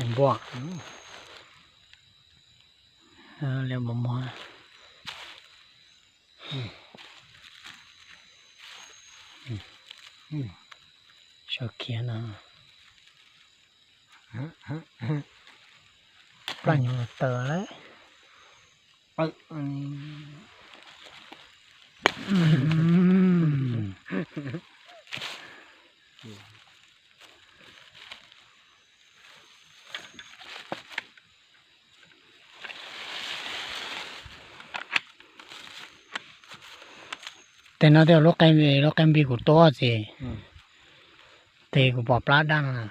Npua. Liab muag muag. Sawv khiav no. Plaj nyuag taws lawm. Tes no tej lub qe, lub qe npis kuv tuaj txiv, tes kuv pom plab daj no.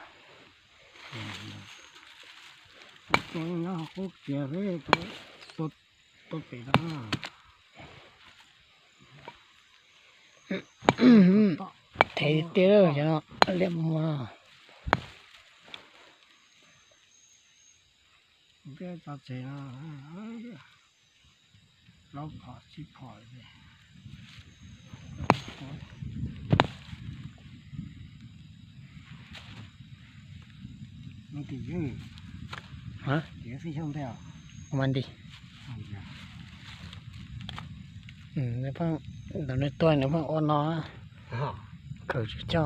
Thev tiag tiag no, liab muag no. Ua nti. Nws pheej, ntawm nws tuaj nws pheej ua no, khaws tsis coj.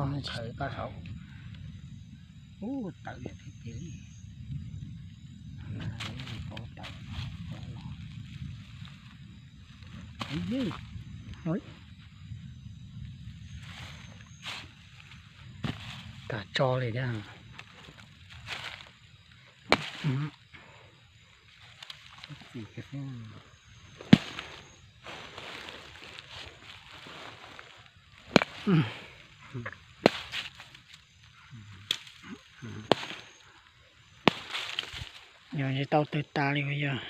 Kav tso li thiab. Yog tsis tau tawg tas li yog.